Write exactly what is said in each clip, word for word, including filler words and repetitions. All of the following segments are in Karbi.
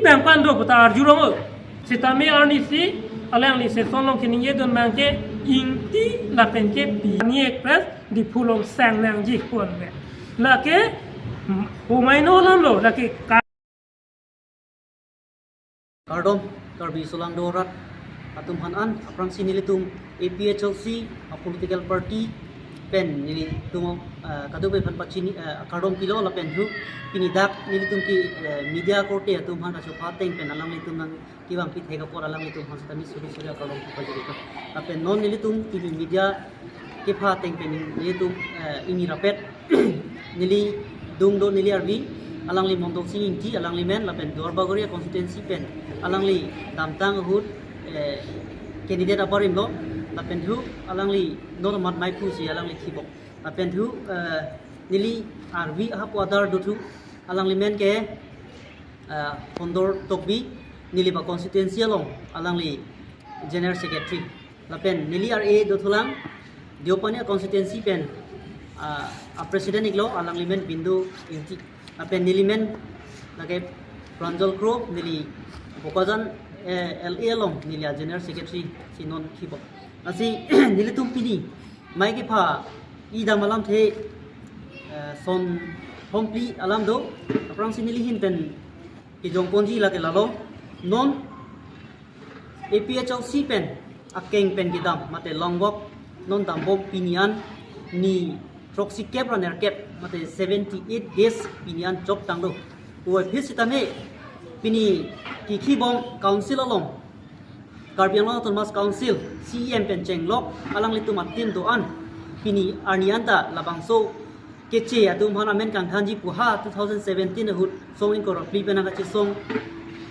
Bang pando puta arjurong o. Sitame arnisi alangli session along keningje dun abangke Ingti lapen ke Pini Express Diphu along sang nangji pon ve. Lake, hmm, humai no lam lo, lake ka- Kardom, Karbi Solangdo arat atum aphan an, aphrangsi nelitum A P H L C a political party pen nelitum, eh, kadokave aphan pachini, eh, kardom pilo lapen thu pini dak nelitum ke, eh, media korte atum aphan kachopha ateng pen alanglitum nangkevang pithek apot alanglitum aphan sitame suri suri akardom pajirito. Lapen non nelitum pini media kepha ateng pen nelitum, eh, pini rapet neli dung do neli arvi, alangli Mondol Sing Ingti, alangli men lapen Duar Bagori constituency pen alangli damtang ahut, eh, candidate abarim lo, lapen thu alangli non amat maiphu si alangli thibok. Lapen thu, eh, neli arvi ahapu adar do thu, alangli men ke, eh, Hondor Tokbi, neli ba constituency along alangli General Secretary. Lapen neli R A do thulang, Deopani constituency pen, ah, a president iklo, alangli men Bindu Ingti. Lapen neli men lake Pranjal Kro, neli Bokajan, eh, L A along neli a General Secretary si non thibok. Lasi nelitum pini mai kepha idam alamthe, eh, son thomphli alam do, aphrangsi neli ahin pen kejongponji lake lalo. Non A P H L C pen akeng pen kedam mate long walk non dambom pini an ni throksi kep ra nerkep mate seventy eight days pini an chok tanglo. Puvoiphit sitame pini kikhibom council along, Karbi Anglong Autonomous Council C E M pen chenglok alanglitum a-team do-an pini arni anta labangso keche atum aphan amen kangthanji pu ha two thousand seventeen ahut song ingkoi ra phli pen nangkachesong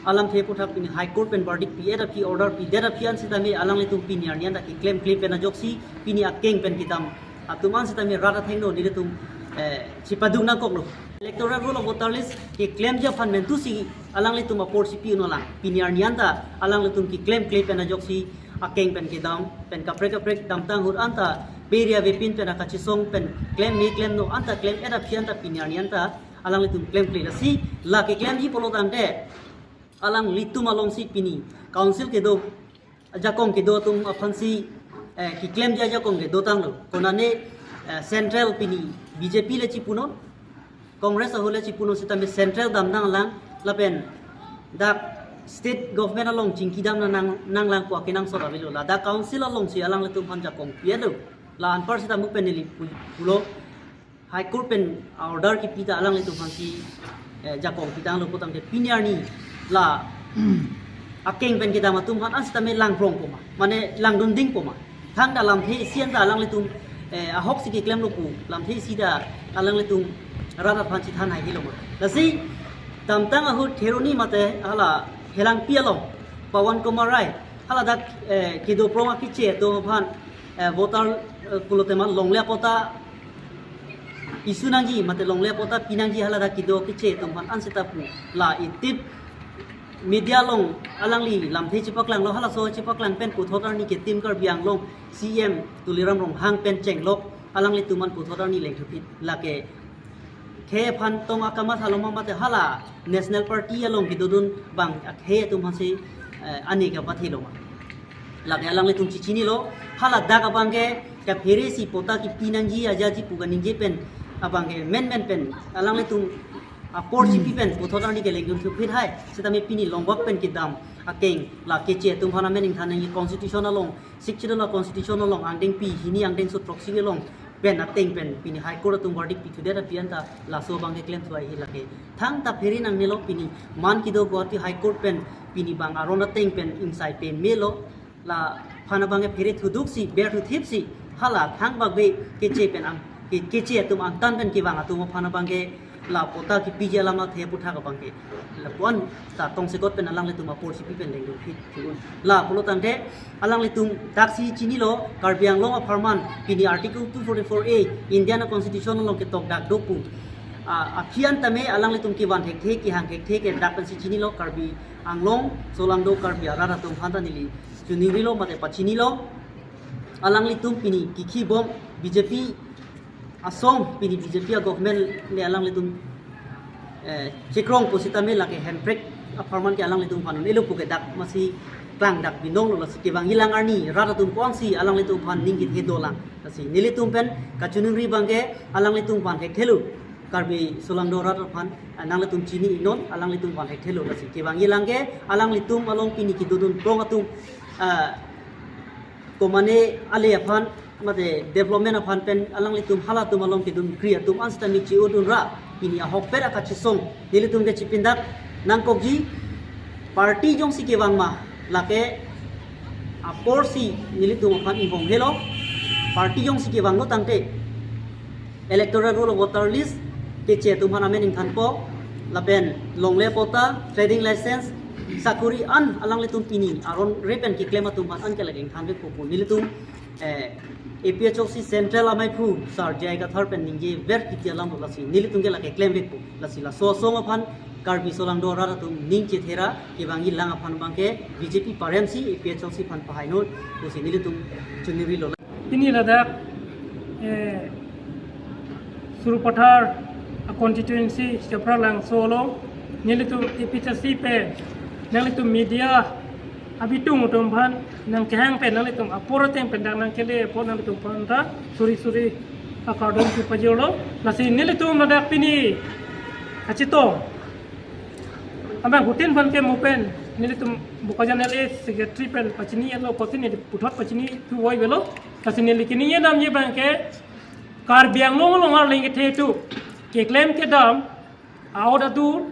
alamthe aputhak pini High Court pen verdict pi-et aphi, order pidet aphi an sitame alanglitum pini arni anta keklemkle pen ajoksi pini akeng pen kedam atum an sitame rat athengno nelitum, eh, chipaduk nangkoklo. Electoral roll of voter list keklemji aphan mentusi alanglitum apor chipi unlang. Pini arni anta alanglitum keklemkle pen ajoksi akeng pen kedam pen kaprek kaprek damtang ahut anta pe ri avepin pen akachesong pen klem me klem no anta klem-et aphi anta pini arni anta alanglitum klemkle. Lasi la keklemji pulo tangte alanglitum alongsi pini council kedo ajakong kedo atum aphansi, eh, keklemji ajakong kedo tanglo. Konane, eh, central pini B J P le chipunon, Congress ahut le chipunon sitame central damnanglang lapen dak state government along chingki damnang, nanglang pu akenangsot avelo. Ladak council alongsi alanglitum aphan jakong pi-etlo. La anpar sitame pen neli pu-, pulo. High Court pen order kipi ta alanglitum aphansi, eh, jakong pitanglo putangte pini arni la akeng pen kedam atum aphan an sitame langprong poma, mane langdunding poma. Thangta lamthe isi anta alanglitum, eh, ahoksi keklemlo pu lamthe isi ta alanglitum rat aphan chethan hai helo ma. Lasi damtang ahut Kheroni mate hala Helangpi along Pawan Kumar Rai hala dak, eh, kedo prong akeche atum aphan, eh, voter, eh, pulote ma longle apota issue nangji mate longle apota pinangji hala dak kedo keche atum aphan an seta pu la itip media along alangli lamthe chepaklanglo, halaso chepaklang pen puthot arni ke Team Karbi Anglong C E M Tuliram Ronghang pen chenglok alanglitum an puthot arni lengthuphit lake khei aphan tong akamatha lo ma mate hala National Party along kedodun abang akhei atum aphansi, eh, ane kapathelo ma. Lake alanglitum chechinilo, hala dak abangke kaphere si pota kipi nangji ajaji pu kaningje pen abangke menmen pen alanglitum apor chipi pen puthot arni ke lengdun thuphit hai. Sitame pini long walk pen kedam akeng la keche atum aphan amen ingthan nangji constitution along, Sixth Schedule a constitution along angdengpi hini angdengso throksi along pen ateng pen pini High Court atum verdict pithudet aphi anta laso abangke klemthu hai hi lake. Thangta phere nangnelo pini man kedo Guwahati High Court pen pini bang aron ateng pen ingsai pemelo, laphan abangke phere thuduksi berthuthipsi hala thangbak be keche pen ang ke-, keche atum angtan pen kevang atum aphan abangke la pota kipiji alam athe aputhak abangke lapu-an ta tongsekot pen alanglitum apor chipi pen lengdun phit thu-un. La pulo tangte alanglitum daksi chinilo Karbi Anglong apharman pini Article two forty-four A Indian Constitution along ketok dak do pu, ah, aphi an tame alanglitum kevan thekthe kehang thekthe ke dak pensi chinilo Karbi Anglong Solangdo Karbi arat atum aphan ta neli chuningrilo mate pachinilo. Alanglitum pini kikhibom B J P asong pini B J P a government le alanglitum, eh, chekrong pusitame lake handbrake Apharman ke alanglitum aphan un-elo puke dak masi klangdak binong lo, lasi kevangji lang arni rat atum kongsi alanglitum aphan ning kethe dolang. Lasi nelitum pen kachiningri abangke alanglitum aphan thekthelo. Karbi solangdo rat aphan, ah, nanglitum chini-iknon, alanglitum aphan thekthelo. Lasi kevangji lang ke alanglitum along pini kedodun prong atum, ah, komane ale aphan, mate development aphan pen alanglitum halatum along kedun kri atum an sitame chi-odun ra, pini ahokpet akachisong nelitum ke chipindak nangkokji. Party jongsi kevang ma, lake aporsi nelitum aphan inghong helo. Party jongsi kevanglo tangte electoral roll of voter list keche atum aphan amen ingthanpo, lapen longle patta, trading license, sakuri an alanglitum pini aron re pen keklem atum aphan an ke lake ingthanvekpo pu nelitum, eh, A P H L C Central amaiphu Sir J I Kathar pen ningjever kiti alam lo, lasi nelitum ke lake klemvekpo. Lasi laso asong aphan Karbi solangdo rat atum ning chethe ra kevangji lang aphan abangke B J P paremsi A P H L C aphan pahainon pusi nelitum chiningrilo. Pini ladak, eh, Sarupathar a constituency Chapralangso along nelitum A P H L C pen nanglitum media abitung atum aphan nangkehang pen nanglitum apor ateng pen dak nangkele apot nanglitum aphan ta suri suri akardom kepajirlo. Lasi nelitum ladak pini kachetong abangphutin aphan ke mo pen nelitum Bokajan L A secretary pen pachini-etlo, kotin neli puthot pachini thu voi velo. Lasi neli keningje damji abangke Karbi Anglong along arleng kethe atum keklem kedam, aot adur,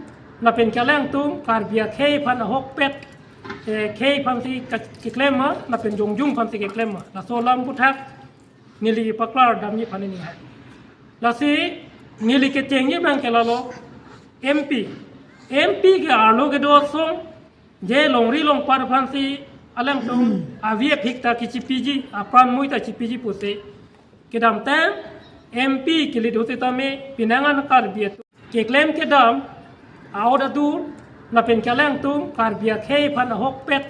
lapen ke alangtum Karbi akhei aphan ahokpet, eh, khei aphansi ka-, keklem ma, lapen jongjung aphansi keklem ma, laso alam aphuthak neli paklar damji aphan neli hai. Lasi neli kechengji abangke lalo M P. M P ke arlo kedo asong, je longri longpat aphansi alangtum avi aphik ta kechipiji, apran mui ta chipiji pusi kedamtang M P kelit ahut sitame penang an Karbi atum keklem kedam, aot adur, lapen ke alangtum Karbi akhei aphan ahokpet,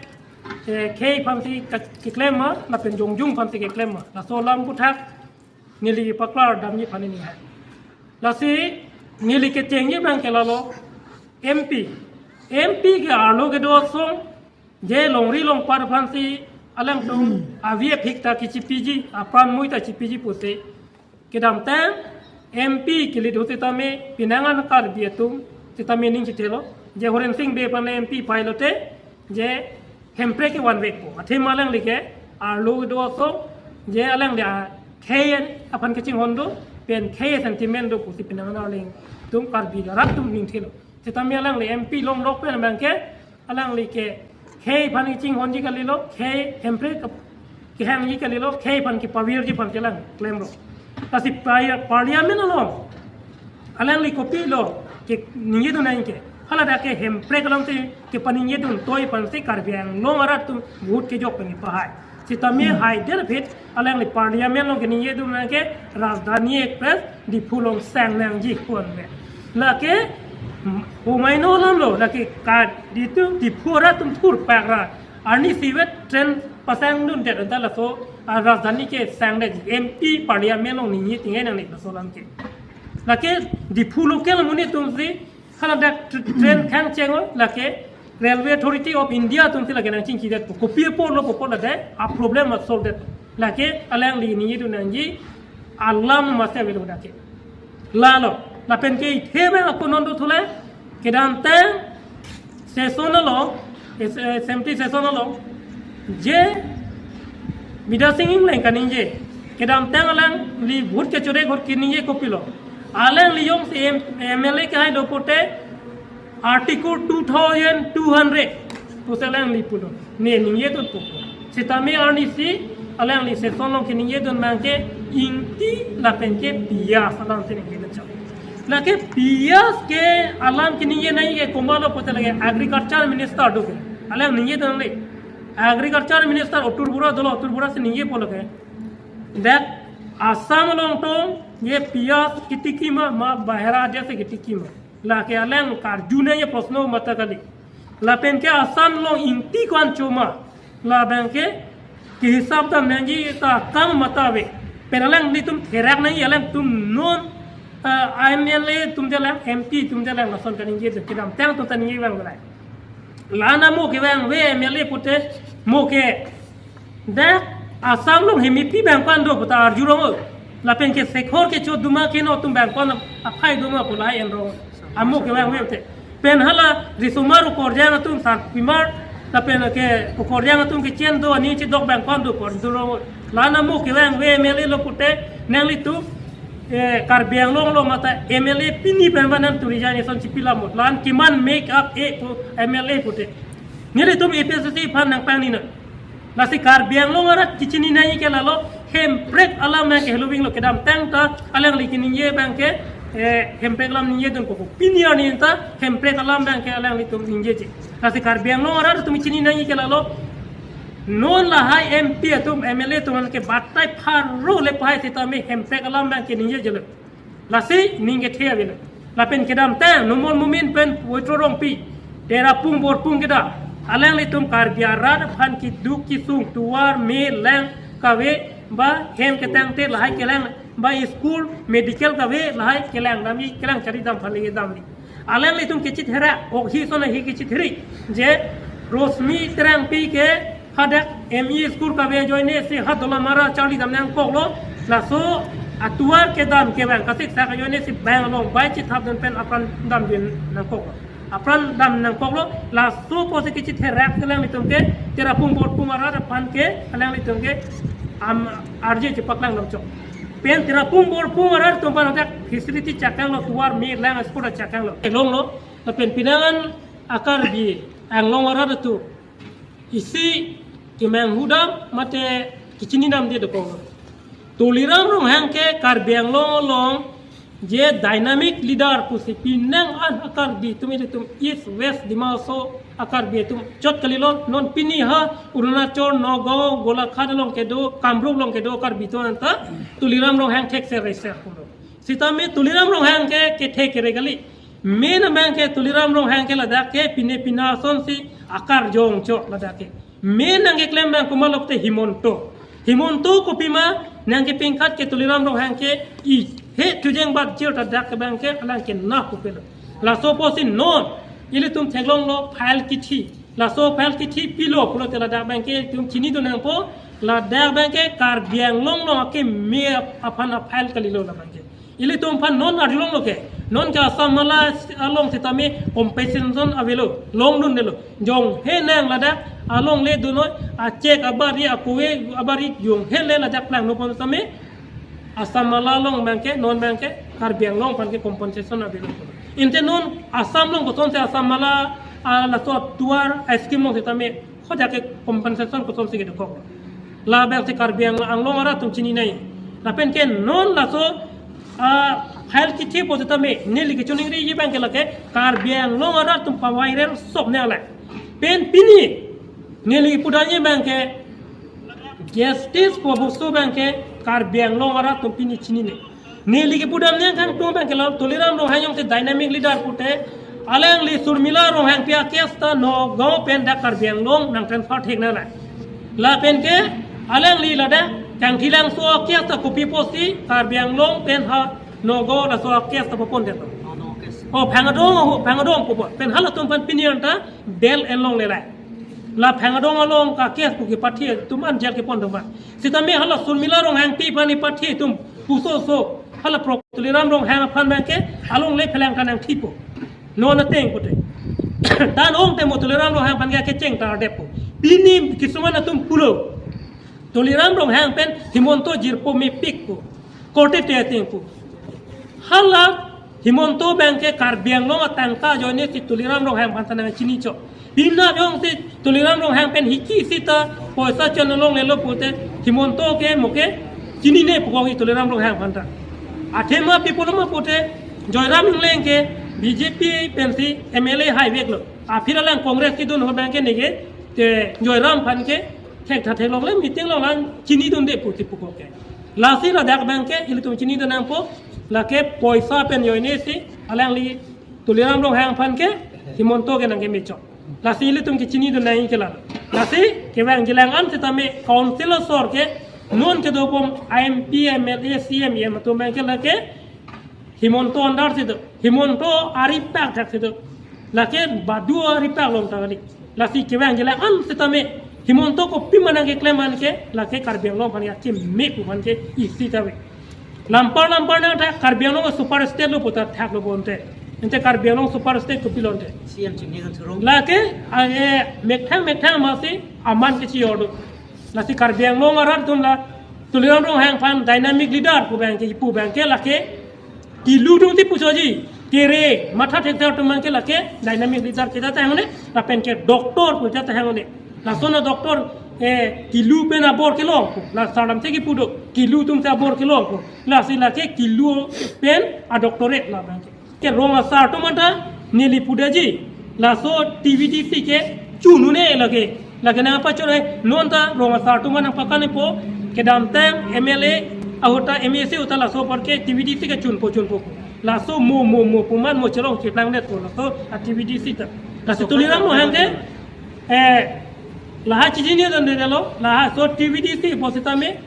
eh, khei aphansi ka-, keklem ma, lapen jongjung aphansi keklem ma, laso alam aphuthak neli paklar damji aphan neli hai. Lasi neli kechengji abangke lalo M P. M P ke arlo kedo asong, je longri longpat aphansi alangtum avi aphik ta kechipiji, apran mui ta chipiji pusi kedamtang M P kelit ahut sitame penang an Karbi atum sitame ning chethelo, je Horen Sing Bey aphan M P pailote je Hemprek kevanvekpo. Athema alangli ke arlo kedo asong, je alangli akhei aphan kachinghon do, pen khei sentiment do pusi penang an arleng atum Karbi arat atum ning thelo. Sitame alangli M P longlok pen abangke alangli ke khei aphan kachinghonji kalilo, khei Hemprek ke-, kehangji kalilo, khei aphan kepavirji aphan ke alang klemlo. Lasi par-, parliament along alangli kopilo keningjedun nangji ke, hala dak ke Hemprek alongsi kepaningjedun toi aphansi Karbi Anglong arat atum vote kejok pen pahai. Sitame haider aphi alangli parliament along keningjedun nangji ke Rajdhani Express Diphu along sang nangji pu-an me. Lake, hmm, humai no alam lo, lake ka Diphu, Diphu arat atum thurpak ra arnisi vet train pasangdundet anta laso, ah, Rajdhani ke sangdet, M P parliament along ningje tingai nangne laso alam ke. Lake Diphu local amonit atumsi hala dak tr-, train khang chenglo, lake Railway Authority of India atumsi lake nangchingkidetpo. Kopi apotlo pu apot lake a problem ma solve det. Lake alangli ningjedun nangji alam masi avelo dak ke. Lalo, lapen ke ithe abang ako non do thule, kedamtang session along, es-, assembly session along, je Bidya Sing Engleng kaningje, kedamtang alangli vote kechorek ahut keningje kopilo. Alangli jongsi M-, M L A kehai do pote, Article two thousand two hundred pusi alangli pulo. Ne ningjedunpo. Sitame arnisi alangli session along keningjedun abangke ingti lapen ke piyaj alamsi ningjedun chok. Lake piyaj ke alam keningje nangji ke komatlo pote lake agriculture minister do ke. Alang ningjedun le. Agriculture minister Atul Bora dolo, Atul Bora si ningjepo lake. Dak Assam along tong je piyaj ketiki ma, ma bahera adia si ketiki ma. Lake alang karju nangji proshno matha kali. Lapen ke Assam along ingti ko-an cho ma. Labang ke kehisap dam nangji ta kam matha ave. Pen alanglitum therak nangji alangtum non, eh, M L A atum jalang, M P atum jalang lason kaningje kedamtang atum ta ningje vang belai. Lana mo kevangve M L A pute, mo ke dak Assam along hemipi bangpan do puta arjurong o. Lapen ke Sekhor ke choduma ke no atum bangpan aphai duma pulai enrong. Amo kevangve pute. Pen hala risomar ukorjang atum sarpimar, lapen ke ukorjang atum ke chen do ani chedok bangpan do por durong. Lana mo kevangve M L A lo pute, nanglitum eh, Karbi Anglong lo mata M L A pini pen banan turi jani son chipi lamot. Lan kiman make up e pu M L A pute. Nelitum A P H L C aphan nangpangni na. Lasi Karbi Anglong arat kechini nangji ke lalo, Hemprek alam abang ke heloving lo kedamtang ta, alangli keningje abang ke, eh, Hemprek alam ningje dun koko. Pini arni ta, Hemprek alam abang ke alanglitum ningjeji. Lasi Karbi Anglong arat atum chini nangji ke lalo, non lahai M P atum, M L A atum ke batai pharo le pahai sitame Hemprek alam abang ke ningjejelo. Lasi ning kethe avelo. Lapen kedamtang Numal Momin pen Poitro Rongpi, Terapung Borpung kedam, alanglitum Karbi arat aphan keduk kesung, tovar, me, lang kave, ba hem ketangte lahai kelang, ba school, medical kave lahai kelang, damji kelang chari dam phali damji. Alanglitum kechithera, ok hi sona hi kechitheri, je Rosmi Terangpi ke hadak M E school kave ajoine si ha Dolamara charli dam nangkoklo, laso atovar kedam kevang kasik sak ajoine si bang along bai chithap dun pen apran damdun nangkoklo. Apran dam nangkoklo, laso apotsi kechitherak alanglitum ke, Terapung Borpung arat aphan ke, alanglitum ke, am, arje chepaklang damchok. Pen Terapung Borpung arat atum aphan hadak facility chakanglo, tovar, me, lang, school chakanglo. Elonglo, lapen pinangan a-Karbi Anglong arat atum isi kemang hudam mate kechini damde dokok. Tuliram Ronghang ke Karbi Anglong along je dynamic leader pusi pinangan a-Karbi atum ilitum East West Dima Hasao a-Karbi atum chot kalilo, non pini ha Arunachal, Nagaon, Golaghat along kedo, Kamrup along kedo Karbi atum anta Tuliram Ronghang thekser reser pulo. Sitame Tuliram Ronghang ke kethe kere kali. Main abang ke Tuliram Ronghang ke ladak ke pine pina asonsi akarjong chot ladak ke. Main nangkeklem abang komatlo pute Himanta. Himanta kopima nangkepingkhat ke Tuliram Ronghang ke i he thujeng bat jir ta dak abang ke alang ke na kopilo. Laso apotsi non ilitum theklonglo file kithi. Laso file kithi pilo pulote ladak abang ke itum chinidun nangpo, ladak abang ke Karbi Anglong along akeme aphan a-file kalilo labang ke. Ilitum aphan non arjulonglo ke. Non ke Assam Mala along sitame compensation avelo, longdundelo. Jonghe nang ladak along le dunnoi, a-check abari, akove abari jonghe le ladak plangno pon sitame Assam Mala along abang ke, non abang ke, Karbi Anglong aphan ke compensation avelo. Ante non Assam along kosonsi Assam Mala, ah, laso tovar, ah, scheme along sitame, hadak ke compensation kosonsi kedokok. Labang si Karbi Ang-, Anglong arat atum chininei. Lapen ke non laso, ah, file kithi pu sitame, neli kechoningriji abang ke lake, Karbi Anglong arat atum paviral sop ne alai. Pen pini, neli pudamji abang ke, justice pu abuso abang ke Karbi Anglong arat atum pini chinine. Neli kepudam nangkangtung abang ke la Tuliram Ronghang jongsi dynamic leader pute, alangli Surmila Ronghangpi a-case ta Nagaon pen dak Karbi Anglong nang transfer thek nang la. Lapen ke alangli ladak Kangthilangso a-case ta kopi apotsi Karbi Anglong pen ha Nagaon laso a-case ta papon det. Oh, Phangdong, Phangdong pupo. Pen halatum aphan pini anta bail enlongle la. La Phangdong along a-case pu kepathe atum an jail kepon atum an. Sitame hala Surmila Ronghangpi aphan ipathe atum puso so. Hala pro Tuliram Ronghang aphan abang ke alongle phelang kanang thipo. Non ateng pute. Tan ong te mo Tuliram Ronghang aphan ke kecheng ta depo. Pini kisuman atum pulo. Tuliram Ronghang pen Himanta jirpo mepik pu. Korte te ateng pu. Hala Himanta abang ke Karbi Anglong atangka ajoine si Tuliram Ronghang aphan ta nangchini chot. Pina jongsi Tuliram Ronghang pen hiki sita poisa chon longlelo pute Himanta ke mo ke chinine pu kong i Tuliram Ronghang aphan ta. Athema pi pulo ma pute Joyram Engleng ke B J P pensi M L A haiveklo. Aphi alang Congress kedun ho abang ke neke te Joyram aphan ke thektha theklongle meeting along lang chinidunde pusi pu kok ke. Lasi ladak abang ke ilitum chinidun nangpo, lake poisa pen ajoine si alangli Tuliram Ronghang aphan ke Himanta ke nangkeme chot. Lasi ilitum kechinidun nangji ke la. Lasi kevangjilang an sitame council asor ke non kedobom M P, M L A, C M, E M atum abang ke lake Himanta under si do. Himanta ari pak thak si do. Lake badu ari pak long ta kali. Lasi kevang jela an setame Himanta kopi mana keklem an ke lake Karbi Anglong aphan ke me pu aphan ke isi ta ave. Lampar lampar nang ta Karbi Anglong super state lo puta thak lo bonte. Ente Karbi Anglong super state kopi lo ente. C M chingni kan thurung. Lake age methang methang masi aman ke chior do. Lasi Karbi Anglong arat atum la Tuliram Ronghang aphan dynamic leader pu abang ke pu abang ke lake kilu atum si puchoji, kere matha thekthek atum abang ke lake dynamic leader kita ta hangone, lapen ke doctor pu kita ta hangone. Lason a doctor eh kilu pen abor kelong pu. La salam se kipu do, kilu atum si abor kelong pu. Lasi lake kilu pen a doctorate la abang ke. Ke rong asar atum anta neli pudaji. Laso T V D C ke chun un-e lake. Lake nangpachun-e non ta rong asar atum nangpakan-e po. Kedamtang M L A ahut ta M A C ahut ta laso apor ke T V D C ke chunpo chunpo. Laso mo mo mo pu man mo chelong cheplang det po laso a T V D C ta. Lasi Tuliram Ronghang ke eh laha chijini dan de lo laha so T V D C pu setame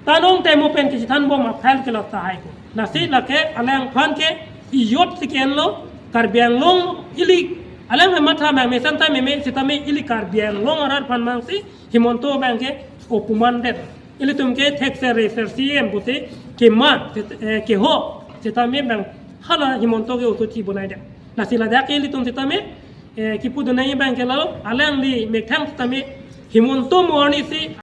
tanong temo pen kechethan bom aphan ke lo tahai ko. Lasi lake alangphan ke iyot si ke-en lo Karbi Anglong ili alang matha mang mesan ta meme setame ili Karbi Anglong arat aphan mang si Himanta abang ke opuman det. Ilitum ke thekser reser C M pusi kemat eh, keho setame abang hala Himanta ke oso chi bonai det. Lasi ladak ke ilitum setame eh, kipu donai abang ke lo alangli methang setame Himanta mo arni si